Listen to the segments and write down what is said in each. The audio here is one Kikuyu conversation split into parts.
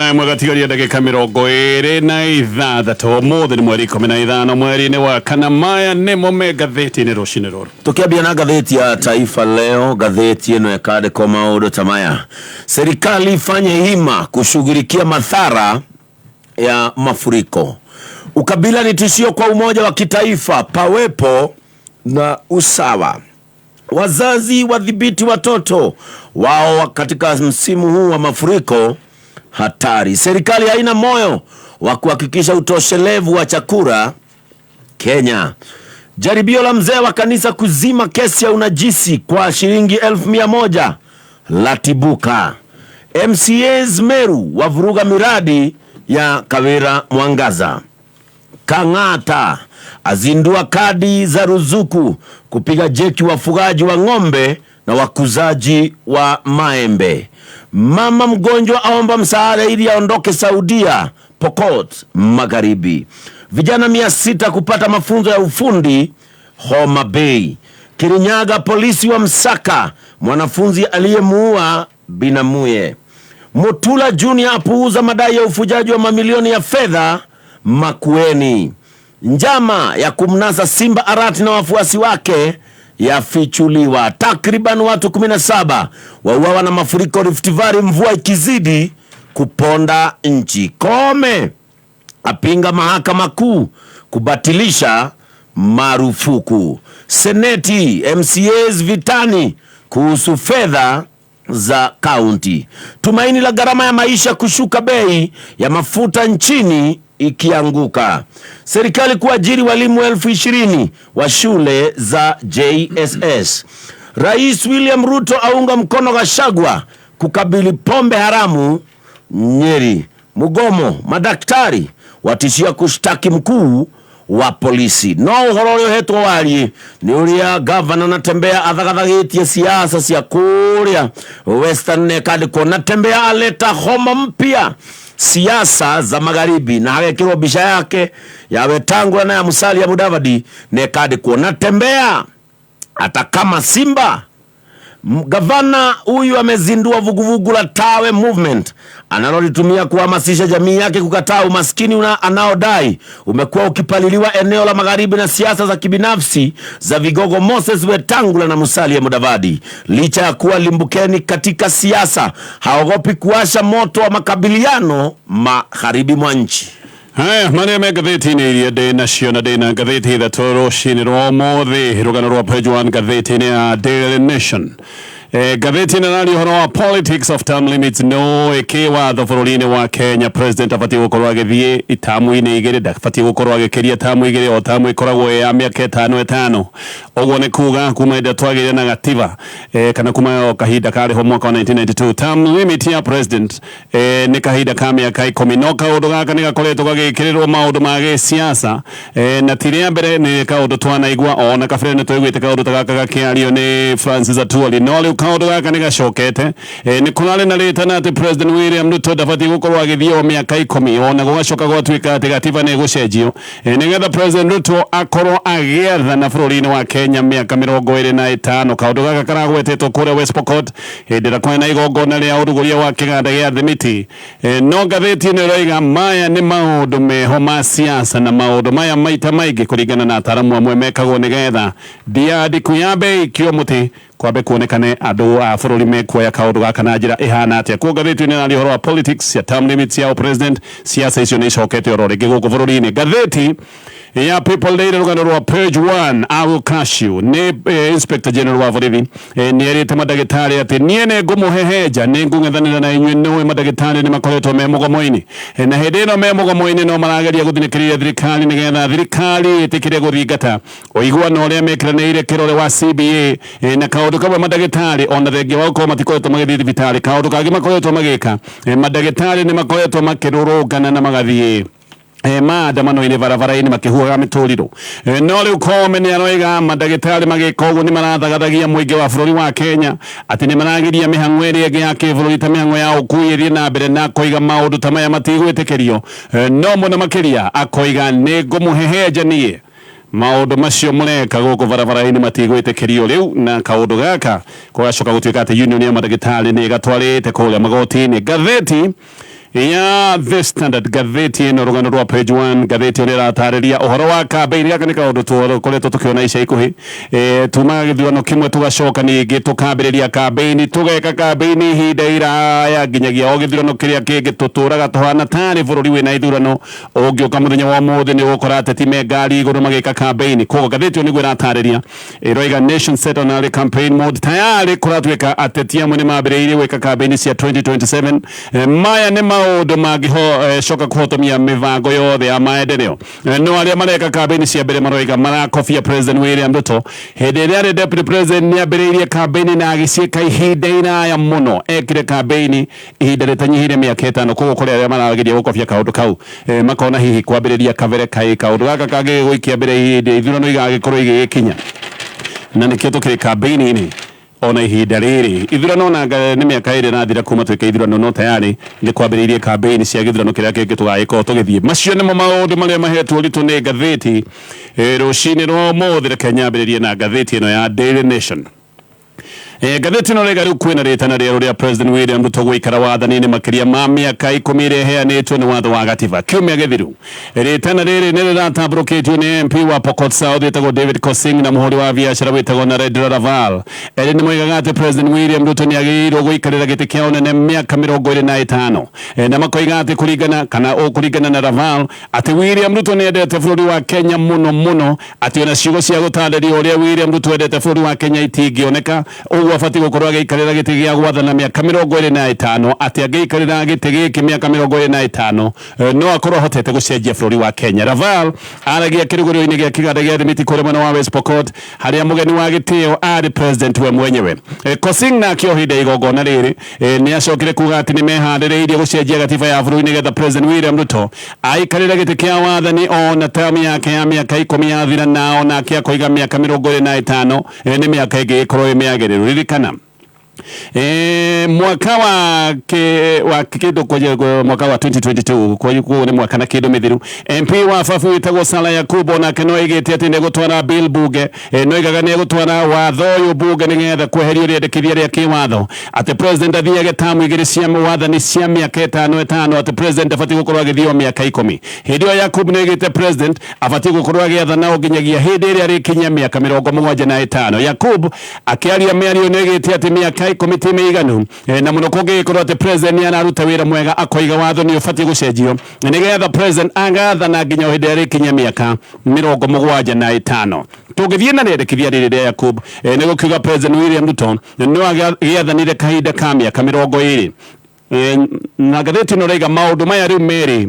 Ĩmwe gatigaria ndagĩka 26. Ũmũthĩ nĩ mweri 15 mweri-inĩ wa kana. Maya nĩmo me ngathĩti-inĩ rũcinĩ rũrũ. Tukiambia na ngathĩti ya Taifa Leo, ngathĩti ĩno ĩkandĩkwo maũndũ ta maya: serikali ifanye hima kushughulikia madhara ya mafuriko, ukabila ni tishio kwa umoja wa kitaifa, pawepo na usawa, wazazi wadhibiti watoto wao katika msimu huu wa mafuriko hatari, serikali haina moyo wa kuhakikisha utoshelevu wa chakula Kenya. Jaribio la mzee wa kanisa kuzima kesi ya unajisi kwa shilingi 100,000 latibuka. MCAs Meru wavuruga miradi ya Kawira Mwangaza. Kang'ata azindua kadi za ruzuku kupiga jeki wafugaji wa ng'ombe na wakuzaji wa maembe. Mama mgonjwa aomba msaada ili aondoke Saudia, Pokot Magharibi. Vijana 600 kupata mafunzo ya ufundi Homa Bay. Kirinyaga, polisi wa msaka mwanafunzi aliyemuua binamuye. Mutula Junior apuuza madai ya ufujaji wa mamilioni ya fedha Makueni. Njama ya kumnasa Simba Arati na wafuasi wake yafichuliwa. Takriban watu 17 wauawa na mafuriko Rift Valley, mvua ikizidi kuponda nchi. Kome apinga mahakama kuu kubatilisha marufuku. Seneti MCAs vitani kuhusu fedha za kaunti. Tumaini la gharama ya maisha kushuka, bei ya mafuta nchini ikianguka. Serikali kuajiri walimu 20,000 wa shule za JSS. Rais William Ruto aunga mkono Gachagua kukabili pombe haramu Nyeri. Mugomo madaktari watishia kushtaki mkuu wa polisi. No uhoro uria uhetwo warie ni uria gavana Natembeya athagathagĩtie siasa cia kuria Western, nekandĩkwo Natembeya aleta homa mpya siasa za magharibi, na hagekĩrwo mbica yake ya Wetangula na ya Musalia Mudavadi, nekandĩkwo Natembeya hata kama Simba. Gavana huyu amezindua vuguvugu la Tawe Movement analolitumia kuhamasisha jamii yake kukataa umaskini anaodai umekuwa ukipaliliwa eneo la magharibi na siasa za kibinafsi za vigogo Moses Wetangula na Musalia Mudavadi. Licha ya kuwa limbukeni katika siasa, haogopi kuwasha moto wa makabiliano magharibi mwa nchi. Haya marĩa me ngathĩti-inĩ iria ndĩ nacio, na ndĩ na ngathĩti ithatũ rũcinĩ rwa ũmũthĩ. Rũgano rwa page 1 ngathĩti-inĩ ya Daily Nation. Ngathĩti ĩno ĩraria ũhoro wa politics of term limits, no ĩkĩwatho bũrũri-inĩ wa Kenya. President abatiĩ gũkorwo agĩthiĩ itamu-inĩ igĩrĩ, ndabatiĩ gũkorwo agĩkĩria tamu igĩrĩ, o tamu ĩkoragwo ĩ ya mĩaka ĩtano ĩtano. Ũguo nĩ kuga kuma hĩndĩ ĩrĩa twagĩire na gatiba, kana kuma o kahinda karĩ ho mwaka wa 1992, term limit ya president nĩ kahinda ka mĩaka 10. No kaũndũ gaka nĩ gakoretwo gagĩkĩrĩrwo maũndũ ma gĩsiasa, na ti rĩa mbere, nĩ kaũndũ twanaigua. Ona kabere nĩ twaiguĩte kaũndũ ta gaka gakĩario nĩ Francis Atwoli, no rĩu kaũndũ gaka nĩ gacokete. Nĩ kũrarĩ na rĩtana atĩ President William Ruto ndabatiĩ gũkorwo agĩthiĩ o mĩaka 10, ona gũgacoka gwatuĩka atĩ gatiba nĩ ĩgũcenjio, nĩgetha President Ruto akorwo agĩathana bũrũri-inĩ wa Kenya mĩaka 25. Kaũndũ gaka karagwetetwo kũrĩa West Pokot hĩndĩ ĩrĩa kwarĩ na igongona rĩa ũrugũria wa kĩganda gĩa thimiti. No ngathĩti ĩno ĩroiga maya nĩ maũndũ meho ma siasa, na maũndũ maya maita maingĩ, kũringana na ataramu amwe, mekagwo nĩgetha ndiandiku yambe ĩikio mũtĩ, kwambe kuonekane andũ a bũrũri mekuoya kaũndũ gaka na njĩra ĩhana atĩa. Kuo ngathĩti ĩno ĩraria ũhoro wa politics ya term limits ya president. Siasa icio nĩ icokete oro rĩngĩ gũkũ bũrũri-inĩ. Ngathĩti ya People Daily, rũgano rwa page 1, "I will crush you", nĩ Inspector General wa borithi nĩ erĩte mandagĩtarĩ atĩ niĩ nĩ ngũmũhehenja, nĩ ngũng'ethanĩra na inyuĩ. Nĩũĩ mandagĩtarĩ nĩ makoretwo me mũgomo-inĩ, na hĩndĩ ĩno me mũgomo-inĩ no marageria gũthinĩkĩrĩria thirikari nĩgetha thirikari ĩtĩkĩre gũthingata ũiguano ũrĩa mekĩranĩire kĩrore wa CBA. Na kaũndũ kamwe mandagĩtarĩ, ona thengia wa gũkorwo matikoretwo magĩthiĩ thibitarĩ, kaũndũ kangĩ makoretwo magĩka, mandagĩtarĩ nĩ makoretwo makĩrũrũngana na magathiĩ maandamano-inĩ barabara-inĩ makĩhuhaga mĩtũrirũ. No rĩu Koome nĩ aroiga mandagĩtarĩ magĩka ũguo nĩ marathagathagia mũingĩ wa bũrũri wa Kenya, atĩ nĩ maragiria mĩhang'o ĩrĩa ĩngĩ ya kĩbũrũri ta mĩhang'o ya ũkui ĩthiĩ na mbere, na akoiga maũndũ ta maya matigwĩtĩkĩrio. No mũno makĩria akoiga nĩ ngũmũhehenja niĩ, maũndũ macio mũreka gũkũ barabara-inĩ matigwĩtĩkĩrio rĩu. Na kaũndũ gaka gũgacoka gũtuĩka atĩ union ya mandagĩtarĩ nĩ ĩgatwarĩte kũrĩa magoti-inĩ. Ngathĩti Ya The Standard, ngathĩti ĩno, rũgano rwa page 1, ngathĩti ĩno ĩratarĩria ũhoro wa campaign. Gaka nĩ kaũndũ tũkoretwo tũkĩona ica ikuhĩ. Tumaga gĩthurano kĩmwe, tũgacoka ningĩ tũkambĩrĩria campaign, tũgeka campaign ihinda iraya nginyagia o gĩthurano kĩrĩa kĩngĩ. Tũtũraga tũhana tarĩ bũrũri wĩna ithurano. Ũngĩũka mũthenya wa ũmũthĩ, nĩ ũgũkora ateti me ngari igũrũ magĩka campaign. Koguo ngathĩti ĩyo nĩguo ĩratarĩria, ĩroiga "Nation set on early campaign mode". Tayari kũratuĩka ateti amwe nĩ mambĩrĩirie gwĩka campaign cia 2027. Maya nĩ maũndũ mangĩcoka kũhotomia mĩbango yothe ya maendeleo. No arĩa mareka campaign cia mbere maroiga marakobia President William Ruto. Hĩndĩ ĩrĩa arĩ deputy president, nĩ ambĩrĩirie campaign na agĩciĩka ihinda iraya mũno. Ekire campaign ihinda rĩtanyihĩire mĩaka 5. Koguo kũrĩ arĩa marageria gũkobia kaũndũ kau, makona hihi kwambĩrĩria kabere kaĩ kaũndũ gaka kangĩgũikia mbere hĩndĩ ithurano igagĩkorwo igĩgĩkinya, na nĩkĩo tũkĩrĩ campaign-inĩ ona ihinda rĩrĩ. Ithurano ona nĩ mĩaka 2 ĩrathira kuma twĩke ithurano, no tayari nĩ kwambĩrĩirie campaign cia gĩthurano kĩrĩa kĩngĩ tũgagĩkorwo tũgĩthiĩ. Macio nĩmo maũndũ marĩa mahetwo ũritũ nĩ ngathĩti rũcinĩ rwa ũmũthĩ. Reke nyambĩrĩrie na ngathĩti ĩno ya Daily Nation. Ngathĩti ĩno rĩga rĩu kwĩna rĩtana rĩerũ rĩa President William Ruto gũikara wathani-inĩ makĩria ma mĩaka 10 ĩrĩa ĩheanĩtwo nĩ watho wa gatiba. Kiumia gĩthiru, rĩtana rĩrĩ nĩ rĩratambũrũkĩtio nĩ MP wa Pokot South wĩtagwo David Kosing na mũhũri wa biacara wĩtagwo Narendra Raval. Erĩ nĩ moigaga atĩ President William Ruto nĩ agĩrĩirwo gũikarĩra gĩtĩ kĩa ũnene mĩaka 25. Na makoiga atĩ kũringana kana kũringana na Raval, atĩ William Ruto nĩ endete bũrũri wa Kenya mũno mũno, atĩ ona ciugo cia gũtarĩria ũrĩa William Ruto endete bũrũri wa Kenya itingĩoneka. Ũguo abatiĩ gũkorwo agĩikarĩra gĩtĩ gĩa gwathana mĩaka 25, atĩ angĩikarĩra gĩtĩ gĩkĩ mĩaka 25, no akorwo ahotete gũcenjia bũrũri wa Kenya. Raval aragia kĩrugũrio-inĩ gĩa kĩganda gĩa thimiti kũrĩa mwena wa West Pokot, harĩa mũgeni wa gĩtĩo arĩ president we mwenyewe. Kosing nake o hĩndĩ ya igongona rĩrĩ, nĩ acokire kuga atĩ nĩ meharĩrĩirie gũcenjia gatiba ya bũrũri nĩgetha President William Ruto aikarĩre gĩtĩ kĩa wathani ona term yake ya mĩaka 10 yathira, na onake akoiga mĩaka 25 nĩ mĩaka ĩngĩ ĩkorwo ĩ mĩagĩrĩru. Ririkana, mwaka wa ke, wa kĩndũ kwenye mwaka wa 2022, koguo nĩ mwaka na kĩndũ mĩthiru, MP wa Babu wĩtagwo Sala Yakubu nake no aigĩte atĩ nĩ egũtwara bill bunge. No aigaga nĩ egũtwara watho ũyũ bunge nĩgetha kweherio rĩendekithia rĩa kĩwatho atĩ president athiage tamu igĩrĩ cia wathani cia mĩaka ĩtano ĩtano, atĩ president abatiĩ gũkorwo agĩthiĩ o mĩaka 10. Hĩndĩ ĩyo Yakub nĩ aigĩte president abatiĩ gũkorwo agĩathana o nginyagia hĩndĩ ĩrĩa arĩkinyia mĩaka 75. Yakub akĩaria mĩario nĩ aigĩte atĩ mĩaka 10 ti mĩiganu, na mũno kũngĩgĩkorwo atĩ president nĩ araruta wĩra mwega. Akoiga watho nĩ ũbatiĩ gũcenjio nĩgetha president agathana nginya o hĩndĩ ĩrĩa arĩkinyia mĩaka 75. Tũngĩthiĩ na rĩendekithia rĩrĩ rĩa Yakub, nĩ gũkiuga President William Ruto no agĩathanire kahinda ka mĩaka 20. Na ngathĩti ĩno ĩraiga maũndũ maya rĩu merĩ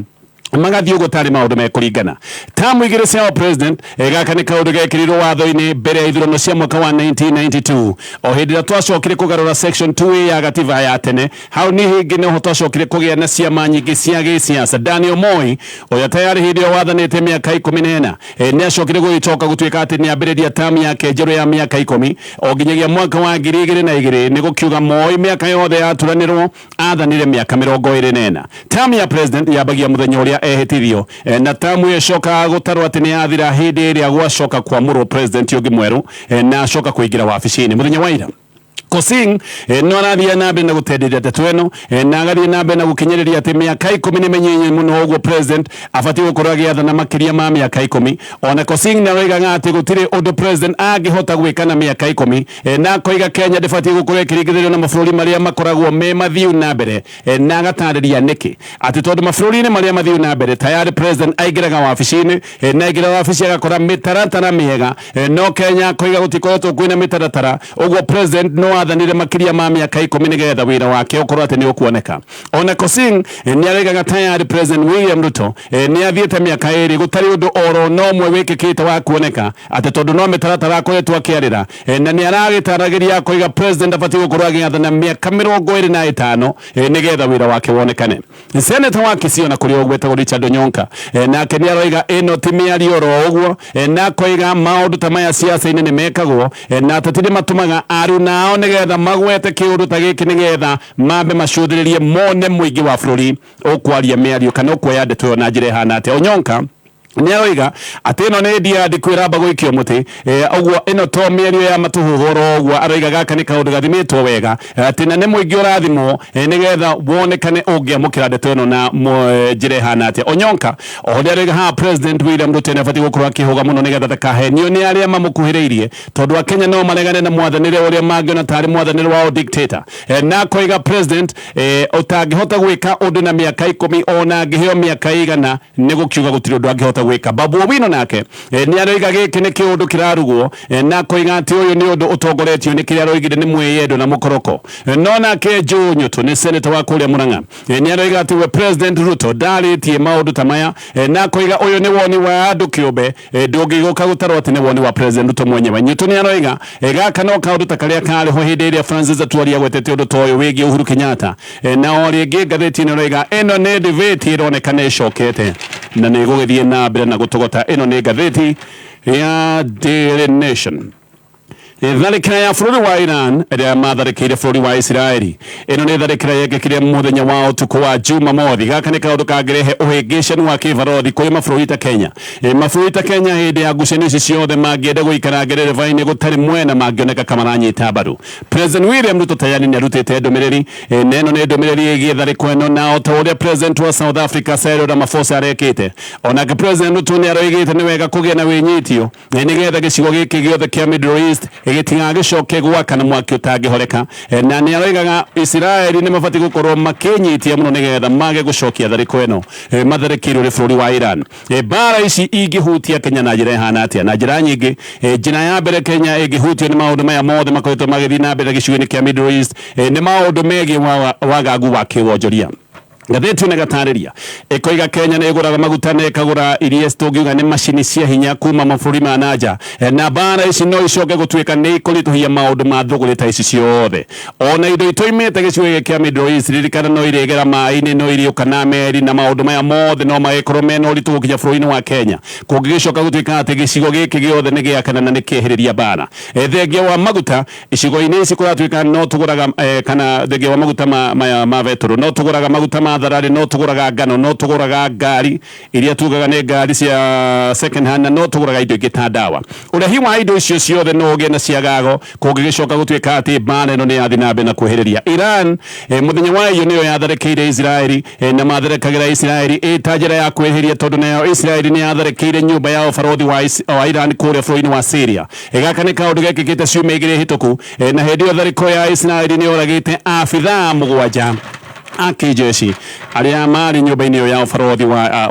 magathiĩ ũguo tarĩ maũndũ mekũringana. Tamu igĩrĩ cia president, gaka nĩ kaũndũ gekĩrirwo watho-inĩ mbere ya ithurano cia mwaka wa 1992, o hĩndĩ ĩrĩa twacokire kũgarũra section 2A ya gatiba ya tene. Hau nĩ hĩngĩ nĩho twacokire kũgĩa na ciama nyingĩ cia gĩsiasa. Daniel Moi, ũrĩa tayarĩ hĩndĩ ĩyo wathanĩte mĩaka 14, nĩ acokire gũgĩcoka gũtuĩka atĩ nĩ ambĩrĩria tamu yake njerũ ya mĩaka 10 o nginyagia mwaka wa 2002. Nĩ gũkiuga Moi mĩaka yothe yaturanĩrwo athanire mĩaka 24. Tamu ya president yambagia mũthenya ũrĩa ehĩtithio, na tamu ĩyo ĩcokaga gũtarwo atĩ nĩ yathira hĩndĩ ĩrĩa gwacoka kwamũrwo president ũngĩ mwerũ, na acoka kũingĩra wabici-inĩ. Mũthenya wa ira, Kosing no arathiĩ na mbere na gũtenderia ndeto ĩno, na agathiĩ na mbere na gũkinyĩrĩria atĩ mĩaka 10 nĩ mĩnyinyi mũno, ũguo president abatiĩ gũkorwo agĩathana makĩria ma mĩaka 10. Ona Kosing nĩ aroigaga atĩ gũtirĩ ũndũ president angĩhota gwĩka na mĩaka 10, na akoiga Kenya ndĩbatiĩ gũkorwo ĩkĩringithĩrio na mabũrũri marĩa makoragwo me mathiu na mbere, na agatarĩria nĩkĩ, atĩ tondũ mabũrũri-inĩ marĩa mathiu na mbere tayarĩ president aingĩraga wabici-inĩ, na aingĩra wabici agakora mĩtaratara mĩega. No Kenya akoiga gũtikoretwo kwĩna mĩtaratara, ũguo president no athanire makĩria ma mĩaka 10 nĩgetha wĩra wake ũkorwo atĩ nĩ ũkuoneka. Ona Kosing nĩ aregaga tayarĩ President William Ruto nĩ athiĩte mĩaka 2 gũtarĩ ũndũ oro no ũmwe wĩkĩkĩte wa kuoneka, atĩ tondũ no mĩtaratara akoretwo akĩarĩra, na nĩ aragĩtaragĩria akoiga president abatiĩ gũkorwo agĩathana mĩaka 25 nĩgetha wĩra wake wonekane. Seneta wa Kisii ona kũrĩ ũguo etagwo Richard Onyonka, nake nĩ aroiga ĩno ti mĩario oro ũguo, na akoiga maũndũ ta maya siasa-inĩ nĩ mekagwo, na ateti nĩ matũmaga aruna ao nĩgetha magwete kĩũndũ ta gĩkĩ nĩgetha mambe macũthĩrĩrie mone mũingĩ wa bũrũri ũkwaria mĩario kana ũkuoya ndeto ĩyo na njĩra ĩhana atĩa. Onyonka Nĩ aroiga atĩ ĩno nĩ ndia ndĩku ĩramba gũikio mũtĩ. Ũguo ĩno to mĩario ya matũhũhũ oro ũguo. Aroiga gaka nĩ kaũndũ gathimĩtwo wega, atĩ na nĩ mũingĩ ũrathimwo, nĩgetha wonekane ũngĩamũkĩra ndeto ĩno na njĩra ĩhana atĩa. Onyonka oho nĩ aroiga haha President William Ruto nĩ abatiĩ gũkorwo akĩhũga mũno nĩgetha ndakahenio nĩ arĩa mamũkuhĩrĩirie, tondũ Akenya no maregane na mwathanĩre ũrĩa mangĩona tarĩ mwathanĩre wao dictator. Na akoiga president ũtangĩhota gwĩka ũndũ na mĩaka 10, ona angĩheo mĩaka 100, nĩ gũkiuga gũtirĩ ũndũ angĩhota gwĩka. Babu Owino nake nĩ aroiga gĩkĩ nĩ kĩũndũ kĩrarugwo, na akoiga atĩ ũyũ nĩ ũndũ ũtongoretio nĩ kĩrĩa aroigire nĩ mwĩyendo na mũkoroko. No nake Joe Nyutu, nĩ senator wa kũrĩa Murang'a, nĩ aroiga atĩ we President Ruto ndarĩtie maũndũ ta maya, na akoiga ũyũ nĩ woni wa andũ kĩũmbe, ndũngĩgũka gũtarwo atĩ nĩ woni wa President Ruto mwenyewe. Nyutu nĩ aroiga gaka no kaũndũ ta karĩa karĩ ho hĩndĩ ĩrĩa Francis Atwoli agwetete ũndũ ta ũyũ wĩgiĩ Uhuru Kenyatta. Na o rĩngĩ ngathĩti ĩno ĩroiga ĩno nĩ debate ĩroneka nĩ ĩcokete na nĩ ĩgũgĩthiĩ na mbere na gũtũgota. Ĩno nĩ ngathĩti ya Daily Nation. Tharĩkĩra ya bũrũri wa Iran ĩrĩa matharĩkĩire bũrũri wa Isiraeli. Ĩno nĩ tharĩkĩra yekĩkire mũthenya wa ũtukũ wa Jumamothi. Gaka nĩ kaũndũ kangĩrehe ũhĩngĩcanu wa kĩbarothi kũrĩ mabũrũri ta Kenya. Mabũrũri ta Kenya hĩndĩ ya ngucanio ici ciothe mangĩenda gũikara ngerereba-inĩ gũtarĩ mwena mangĩoneka kamaranyita mbaru. President William Ruto tayari nĩ arutĩte ndũmĩrĩri, na ĩno nĩ ndũmĩrĩri ĩgiĩ tharĩko ĩno, na o ta ũrĩa President wa South Africa Cyril Ramaphosa arekĩte, onake President Ruto nĩ aroigĩte nĩ wega kũgĩa na wĩnyitio nĩgetha gĩcigo gĩkĩ gĩothe kĩa Middle East gĩtigagĩcoke gwakana mwaki ũtangĩhoreka. Na nĩ aroigaga Isiraeli nĩ mabatiĩ gũkorwo makĩnyitia mũno nĩgetha mage gũcokia tharĩko ĩno matharĩkĩirwo nĩ bũrũri wa Iran. Mbara ici ingĩhutia Kenya na njĩra ĩhana atĩa? Na njĩra nyingĩ. Njĩra ya mbere Kenya ĩngĩhutio nĩ maũndũ maya mothe makoretwo magĩthiĩ na mbere gĩcigo-inĩ kĩa Middle East, nĩ maũndũ megiĩ wagagu wa kĩwonjoria. Ngathĩti ĩno ĩgatarĩria ĩkoiga Kenya nĩ ĩgũraga maguta na ĩkagũra iria tũngiuga nĩ macini cia hinya kuma mabũrũri ma nanja, na mbara ici no icoke gũtuĩka nĩ ikũritũhia maũndũ ma thũgũrĩ ta ici ciothe. Ona indo itoimĩte gĩcigo gĩkĩ kĩa Middle East, ririkana no irĩgera maĩ-inĩ, no irĩũka na meri, na maũndũ maya mothe no magĩkorwo mena ũritũ gũkinya bũrũri-inĩ wa Kenya kũngĩgĩcoka gũtuĩka atĩ gĩcigo gĩkĩ gĩothe nĩ gĩakana na nĩ kĩehĩrĩria mbara. Thengia wa maguta icigo-inĩ ici kũratuĩka no tũgũraga, kana thengia wa maguta maya ma betũrũ, no tũgũraga maguta ma thararĩ, no tũgũraga ngano, no tũgũraga ngari iria tugaga nĩ ngari cia second hand, na no tũgũraga indo ingĩ ta ndawa. Ũrehi wa indo icio ciothe no ũgĩe na ciagago kũngĩgĩcoka gũtuĩka atĩ mbara ĩno nĩ yathiĩ na mbere na kwĩhĩrĩria. Iran mũthenya wa iyo nĩyo yatharĩkĩire Isiraeli, na matharĩkagĩra Isiraeli ĩta njĩra ya kwĩhĩria, tondũ nayo Isiraeli nĩ yatharĩkĩire nyũmba ya ũbarũthi wa Iran kũrĩa bũrũri-inĩ wa Syria. Gaka nĩ kaũndũ gekĩkĩte ciumia 2 hĩtũku, na hĩndĩ ĩyo tharĩko ya Isiraeli nĩ yoragĩte abithaa 7 a kĩjeshi arĩa marĩ nyũmba-inĩ ĩyo ya ũbarũthi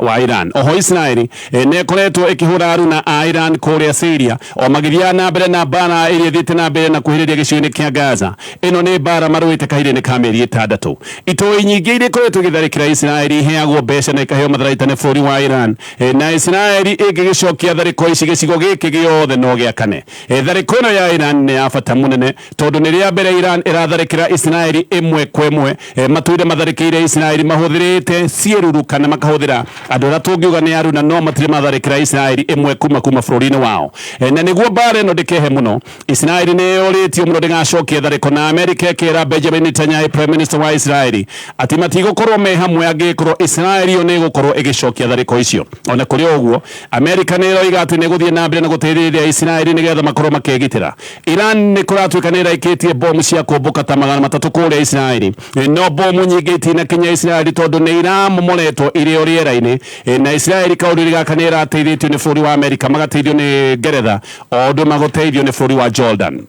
wa Iran. Oho Isiraeli nĩ ĩkoretwo ĩkĩhũra aruna a Iran kũrĩa Syria o magĩthiaga na mbere na mbara ĩrĩa ĩthiĩte na mbere na kuhĩrĩria gĩcigo-inĩ kĩa Gaza. Ĩno nĩ mbara marũĩte kahinda-inĩ ka mĩeri 6. Itoi nyingĩ iria ikoretwo igĩtharĩkĩra Isiraeli iheagwo mbeca na ikaheo matharaita nĩ bũrũri wa Iran, na Isiraeli ĩngĩgĩcokia tharĩko ici gĩcigo gĩkĩ gĩothe no gĩakane. Tharĩko ĩno ya Iran nĩ ya bata mũnene tondũ nĩ rĩa mbere Iran ĩratharĩkĩra Isiraeli ĩmwe kwa ĩmwe. Matũire matharĩkĩire Isiraeli mahũthĩrĩte ciĩruru kana makahũthĩra andũ arĩa tũngiuga nĩ aruna, no matirĩ matharĩkĩra Isiraeli ĩmwe kuma bũrũri-inĩ wao. Na nĩguo mbara ĩno ndĩkehe mũno, Isiraeli nĩ yũrĩtio mũno ndĩgacokie tharĩko, na Amerika ĩkĩra Benjamin Netanyahu, Prime Minister wa Isiraeli, atĩ matigũkorwo me hamwe angĩkorwo Isiraeli yo nĩ ĩgũkorwo ĩgĩcokia tharĩko icio. Ona kũrĩ ũguo, Amerika nĩ ĩroiga atĩ nĩ ĩgũthiĩ na mbere na gũteithĩrĩria Isiraeli nĩgetha makorwo makĩgitĩra. Iran nĩ kũratuĩka nĩ ĩraikĩtie bomu cia kũmbũka ta 300 kũrĩa Isiraeli, no bomu nyingĩ itinakinya Isiraeli tondũ nĩ iramomoretwo irĩ o rĩera-inĩ. Na Isiraeli kaũndũ-inĩ gaka nĩ ĩrateithĩtio nĩ bũrũri wa Amerika, magateithio nĩ Ngeretha, o ũndũ magũteithio nĩ bũrũri wa Jordan.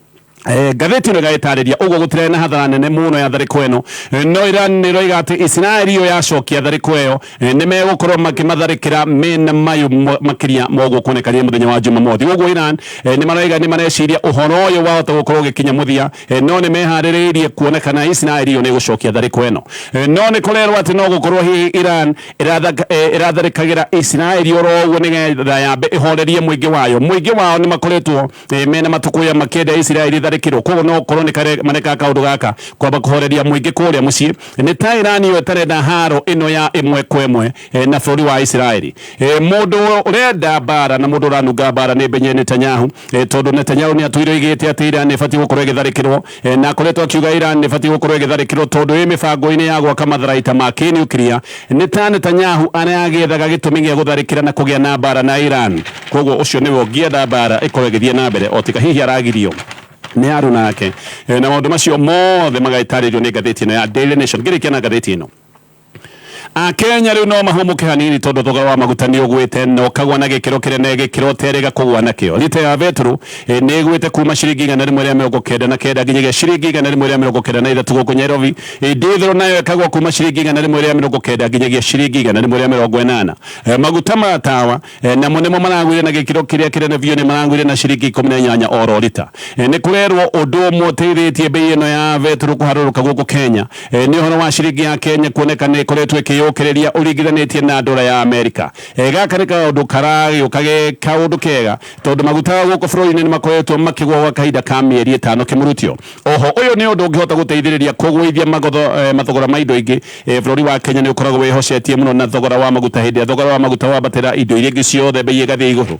Ngathĩti ĩno ĩgagĩtarĩria ũguo gũtirarĩ na hathara nene mũno ya tharĩko ĩno, no Iran nĩ ĩroiga atĩ Isiraeli yo yacokia tharĩko ĩyo nĩ megũkorwo makĩmatharĩkĩra mena mayũ makĩria ma ũguo kuonekanire mũthenya wa Jumamothi. Ũguo Iran nĩ maroiga nĩ mareciria ũhoro ũyũ wahota gũkorwo ũgĩkinya mũthia, no nĩ meharĩrĩirie kuona kana Isiraeli yo nĩ ĩgũcokia tharĩko ĩno. No nĩ kũrerwo atĩ no gũkorwo hihi Iran ĩratharĩkagĩra Isiraeli oro ũguo nĩgetha yambe ĩhorerie mũingĩ wayo. Mũingĩ wao nĩ makoretwo mena matukũya makĩenda Isiraeli. ĩtharĩkĩrwo. Koguo no ũkorwo nĩ mareka kaũndũ gaka kwamba kũhoreria mũingĩ kũrĩa mũciĩ. Nĩ ta Iran ĩyo ĩtarenda haro ĩno ya ĩmwe kwa ĩmwe na bũrũri wa Israeli. Mũndũ ũrenda mbara na mũndũ ũranunga mbara nĩ Benjamin Netanyahu, tondũ Netanyahu nĩ atũire oigĩte atĩ Iran nĩ ĩbatiĩ gũkorwo ĩgĩtharĩkĩrwo, na akoretwo akiuga Iran nĩ ĩbatiĩ gũkorwo ĩgĩtharĩkĩrwo tondũ ĩ mĩbango-inĩ ya gwaka matharaita ma kĩniukiria. Nĩ ta Netanyahu aragĩethaga gĩtũmi gĩa gũtharĩkĩra na kũgĩa na mbara na Iran. Koguo ũcio nĩwe ũngĩenda mbara ĩkorwo ĩgĩthiĩ na mbere, o tiga hihi aragirio nĩ aru nake. Na maũndũ macio mothe magagĩtarĩrio nĩ ngathĩti ĩno ya Daily Nation. Ngĩrĩkia na ngathĩti ĩno, Akenya rĩu no mahũmũke hanini tondũ thogora wa maguta nĩ ũgwĩte na ũkagwa na gĩkĩro kĩnene, gĩkĩro ũterĩga kũgwa nakĩo. Rita ya betũrũ nĩ ĩgwĩte kuma ciringi 199 nginyagia ciringi 193 gũkũ Nairobi. Ndithũrũ nayo ĩkagwa kuma ciringi 190 nginyagia ciringi 180. Maguta ma tawa namo nĩmo maragwire na gĩkĩro kĩrĩa kĩnene biũ, nĩ maragwire na ciringi 18 oro rita. Nĩ kũrerwo ũndũ ũmwe ũteithĩtie bei ĩno ya betũrũ kũharũrũka gũkũ Kenya nĩ ũhoro wa ciringi ya Kenya kuoneka nĩ ĩkoretwo ĩkĩyũkĩrĩria ũringithanĩtie na ndora ya Amerika. Gaka nĩ kaũndũ karagĩũka ge kaũndũ kega tondũ maguta gũkũ bũrũri-inĩ nĩ makoretwo makĩgwa gwa kahinda ka mĩeri 5 kĩmurutio. Oho ũyũ nĩ ũndũ ũngĩhota gũteithĩrĩria kũgũithia mathogora ma indo ingĩ. Bũrũri wa Kenya nĩ ũkoragwo wĩhocetie mũno na thogora wa maguta. Hĩndĩ ĩrĩa thogora wa maguta wambatĩra, indo iria ingĩ ciothe bei ĩgathiĩ igũrũ.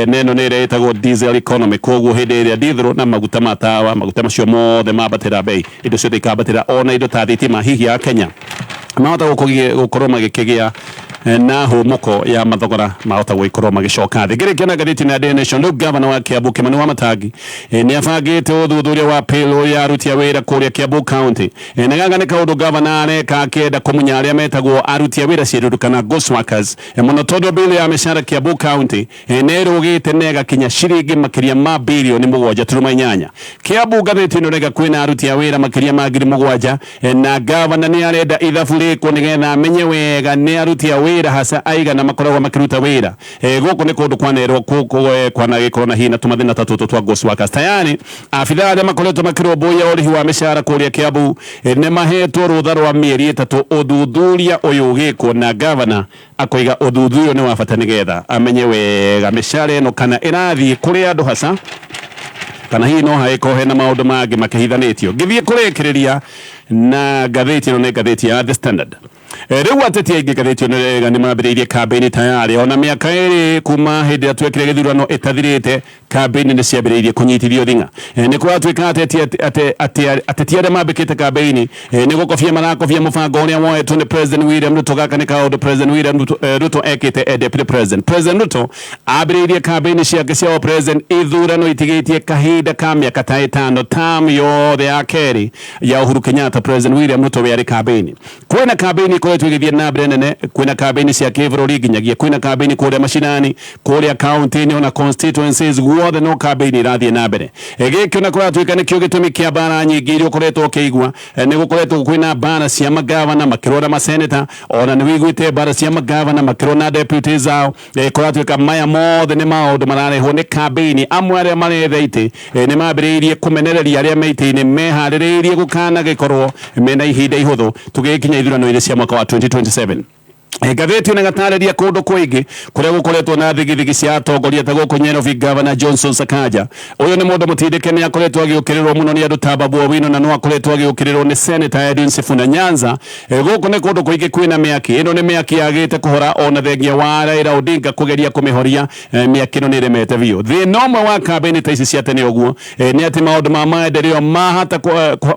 Na ĩno nĩ ĩrĩa ĩtagwo diesel economy. Koguo hĩndĩ ĩrĩa diesel na maguta ma tawa, maguta macio mothe mambatĩra bei, indo ciothe ikambatĩra, ona indo ta thitima. Hihi ya Kenya mahota gũkorwo magĩkĩgĩa na hũmũko ya mathogora, mahota gũgĩkorwo magĩcoka thĩ. Ngĩrĩkia na ngathĩti ya Daily Nation, rĩu gavana wa Kiambu Kimani Wamatangi nĩ abangĩte ũthuthuria wa payroll ya aruti a wĩra kũrĩa Kiambu County. Na gaka nĩ kaũndũ gavana areka akĩenda kũmunya arĩa metagwo aruti a wĩra ciĩruru kana ghost workers mũno, tondũ bill ya mĩcara Kiambu County nĩ ĩrũgĩte na ĩgakinya ciringi makĩria ma birioni 7.8. Kiambu, ngathĩti ĩno rega, kwĩna aruti a wĩra makĩria ma 7,000, na gavana nĩ arenda ithabu rĩkwo nĩgetha amenye wega nĩ aruti a wĩra haca aigana makoragwo makĩruta wĩra. Gũkũ nĩ kũndũ kwanerwo kwanagĩkorwo na hihi na tũmathĩna ta tũtũ twa ghost workers. Tayari abithaa arĩa makoretwo makĩrũmbũiya ũrĩhi wa mĩcara kũrĩa Kiambu nĩ mahetwo rũtha rwa mĩeri 3 ũthuthuria ũyũ ũgĩkwo, na gavana akoiga ũthuthuria nĩ wa bata nĩgetha amenye wega mĩcara ĩno kana ĩrathiĩ kũrĩ andũ haca kana hihi no hagĩkorwo hena maũndũ mangĩ makĩhithanĩtio. Ngĩthiĩ kũrĩkĩrĩria na ngathĩti ĩno, nĩ ngathĩti ya The Standard. Rĩu ateti aingĩ, ngathĩti ĩno ĩrega, nĩ mambĩrĩirie kambĩini tayarĩ ona mĩaka 2 kuma hĩndĩ ĩrĩa twekire gĩthurano ĩtathirĩte, kambĩini nĩ ciambĩrĩirie kũnyitithio thing'a. Nĩ kũratuĩka ateti arĩa mambĩkĩte kambĩini nĩ gũkobia marakobia mũbango ũrĩa woetwo nĩ President William Ruto. Gaka nĩ kaũndũ President William Ruto ekĩte e deputy president. President Ruto ambĩrĩirie kambĩini ciake cia president ithurano itigĩtie kahinda ka mĩaka ta 5, term yothe ya kerĩ ya Uhuru Kenyatta. President William Ruto we arĩ kambĩini. Kwĩna kambĩini ikoretwo ĩgĩthiĩ na mbere nene, kwĩna kambĩini cia kĩbũrũri, nginyagia kwĩna kambĩini kũrĩa macinani, kũrĩa kaunti-inĩ, ona constituencies guothe no kambĩini irathiĩ na mbere. Gĩkĩ ona kũratuĩka nĩkĩo gĩtũmi kĩa mbara nyingĩ iria ũkoretwo ũkĩigua. Nĩ gũkoretwo kwĩna mbara cia magavana makĩrũa na maseneta, ona nĩ wĩiguĩte mbara cia magavana makĩrũa na deputies ao. Kũratuĩka maya mothe nĩ maũndũ mararehwo nĩ kambĩini. Amwe arĩa maretha itĩ nĩ mambĩrĩirie kũmenereria arĩa me itĩ-inĩ, meharĩrĩirie gũkanagĩkorwo mena ihinda ihũthũ tũgĩkinya ithurano-inĩ cia mwaka wa 2027. Ngathĩti ĩno ĩgatarĩria kũndũ kũingĩ kũrĩa gũkoretwo na thigithigi cia atongoria ta gũkũ Nairobi. Governor Johnson Sakaja, ũyũ nĩ mũndũ mũtindĩke, nĩ akoretwo agĩũkĩrĩrwo mũno nĩ andũ ta Babu Owino, na no akoretwo agĩũkĩrĩrwo nĩ Senator Edwin Sifuna. Nyanza, gũkũ nĩ kũndũ kũingĩ kwĩna mĩaki. Ĩno nĩ mĩaki yagĩte kũhora ona thengia wa Raila Odinga kũgeria kũmĩhoria, mĩaki ĩno nĩ ĩremete biũ. Thĩna ũmwe wa kambĩini ta ici cia tene ũguo nĩ atĩ maũndũ ma maendeleo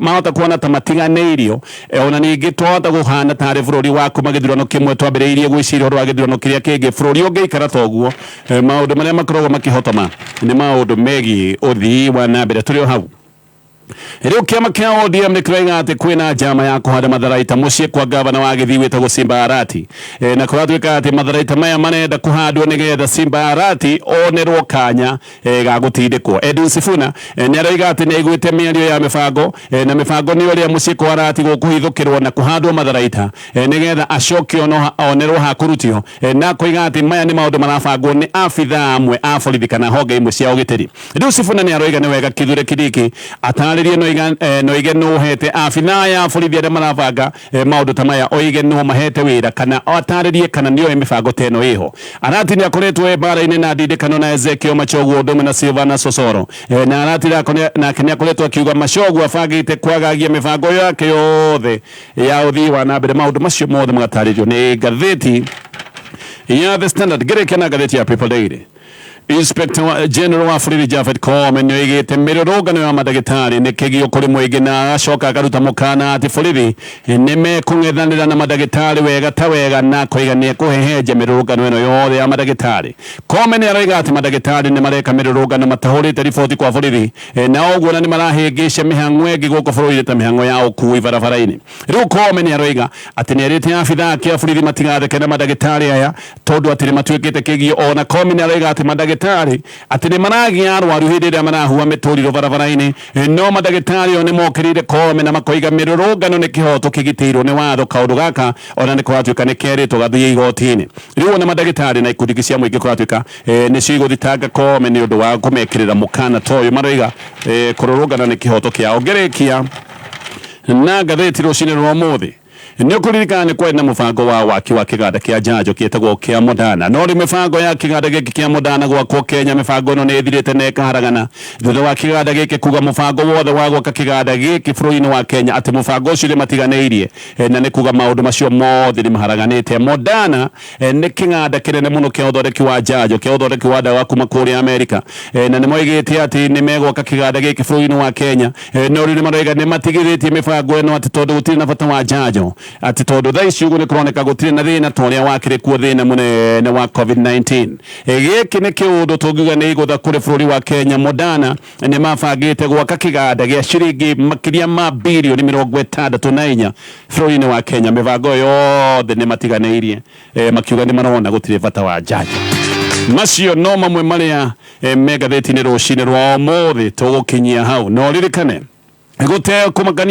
mahota kuona ta matiganĩirio. Ona ningĩ twahota kũhana tarĩ bũrũri wa kuma gĩthurano kĩmwe twambĩrĩirie gwĩciria ũhoro wa gĩthurano kĩrĩa kĩngĩ. Bũrũri ũngĩikara ta ũguo, maũndũ marĩa makoragwo makĩhotoma nĩ maũndũ megiĩ ũthii wa na mbere. Tũrĩ o hau, rĩu kĩama kĩa ODM nĩ kĩroiga atĩ kwĩna njama ya kũhanda matharaita mũciĩ kwa gavana wa Gĩthii wĩtagwo Simba Arati. Na kũratuĩka atĩ matharaita maya marenda kũhandwo nĩgetha Simba Arati onerwo kanya ga gũtindĩkwo. Edwin Sifuna nĩ aroiga atĩ nĩ aiguĩte mĩario ya mĩbango, na mĩbango nĩ ũrĩa mũciĩ kwa Arati gũkũhithũkĩrwo na kũhandwo matharaita nĩgetha acoke onerwo ha kũrutio, na akoiga atĩ maya nĩ maũndũ marabangwo nĩ abithaa amwe a borithi kana honge imwe cia ũgitĩri. Rĩu Sifuna nĩ aroiga nĩ wega Kithure Kindiki atarĩrie Atarĩrie noige nũ ũhete abithaa ya borithi arĩa marabanga maũndũ ta maya, oige nũ mahete wĩra kana atarĩrie kana nĩoĩ mĩbango ta ĩno ĩho. Arati nĩ akoretwo e mbara-inĩ na ndindĩkano na Ezekiel Machogu ũndũ ũmwe na Silvana Sosoro. Na Arati nake nĩ akoretwo akiuga Machogu abangĩte kwagagia mĩbango yake yothe ya ũthii wa na mbere. Maũndũ macio mothe magatarĩrio nĩ ngathĩti ya The Standard. Ngĩrĩkia na ngathĩti ya People Daily. Inspector General wa bũrũri Japhet Koome nĩ oigĩte mĩrũrũngano ya mandagĩtarĩ nĩ kĩgio kũrĩ mũingĩ na agacoka akaruta mũkana atĩ borithi nĩ mekũng'ethanĩra na mandagĩtarĩ wega ta wega na akoiga nĩ ekũhehenja mĩrũrũngano ĩno yothe ya mandagĩtarĩ. Koome nĩ aroiga atĩ mandagĩtarĩ nĩ mareka mĩrũrũngano matahũrĩte riboti kwa borithi na ũguo na nĩ marahĩngĩca mĩhang'o ĩngĩ gũkũ bũrũri-inĩ ta mĩhang'o ya ũkui barabara-inĩ. Rĩu Koome nĩ aroiga atĩ nĩ erĩte abithaa ake a borithi matigatheke na mandagĩtarĩ aya tondũ atĩ nĩ matuĩkĩte kĩgio. Ona Koome nĩ aroiga atĩ mandagĩtarĩ atĩ nĩ maragia arwaru hĩndĩ ĩrĩa marahua mĩtũrirũ barabara-inĩ, no mandagĩtarĩ o nĩ mokĩrĩire Koome na makoiga mĩrũrũngano nĩ kĩhoto kĩgitĩirwo nĩ watho. Kaũndũ gaka ona nĩ kũratuĩka nĩ kerĩtwo gathiĩ igoti-inĩ. Rĩu ona mandagĩtarĩ na ikundi cia mũingĩ kũratuĩka nĩcio igũthitanga Koome nĩ ũndũ wa kũmekĩrĩra mũkana ta ũyũ. Maroiga kũrũrũngana nĩ kĩhoto kĩao. Ngĩrĩkia na ngathĩti rũcinĩ rwa ũmũthĩ, nĩ ũkũririkana nĩ kwarĩ na mũbango wa waki wa kĩganda kĩa njanjo kĩtagwo kĩa Moderna. No rĩu mĩbango ya kĩganda gĩkĩ kĩa Moderna gwakwo Kenya, mĩbango ĩno nĩ ĩthirĩte na ĩkaharagana thutha wa kĩganda gĩkĩ kuga mũbango wothe wa gwaka kĩganda gĩkĩ bũrũri-inĩ wa Kenya atĩ mũbango ũcio nĩ matiganĩirie, na nĩ kuga maũndũ macio mothe nĩ maharaganĩte. Moderna nĩ kĩganda kĩnene mũno kĩa ũthondeki wa njanjo, kĩa ũthondeki wa ndawa kuma kũrĩa Amerika, na nĩ moigĩte atĩ nĩ megwaka kĩganda gĩkĩ bũrũri-inĩ wa Kenya, no rĩu nĩ maroiga nĩ matigithĩtie mĩbango ĩno atĩ tondũ gũtirĩ na bata wa njanjo, atĩ tondũ thaa ici ũguo nĩ kũroneka gũtirĩ na thĩna ta ũrĩa wakĩrĩ kuo thĩna mũnene wa COVID-19. Gĩkĩ nĩ kĩũndũ tũngiuga nĩ igũtha kũrĩ bũrũri wa Kenya. Moderna nĩ mabangĩte gwaka kĩganda gĩa ciringi makĩria ma birioni 64 bũrũri-inĩ wa Kenya. Mĩbango ĩyo yothe nĩ matiganĩirie, makiuga nĩ marona gũtirĩ bata wa njanjo. Macio no mamwe marĩa me ngathĩti-inĩ rũcinĩ rwa ũmũthĩ. Tũgũkinyia hau, no ririkane gũte kũmakania.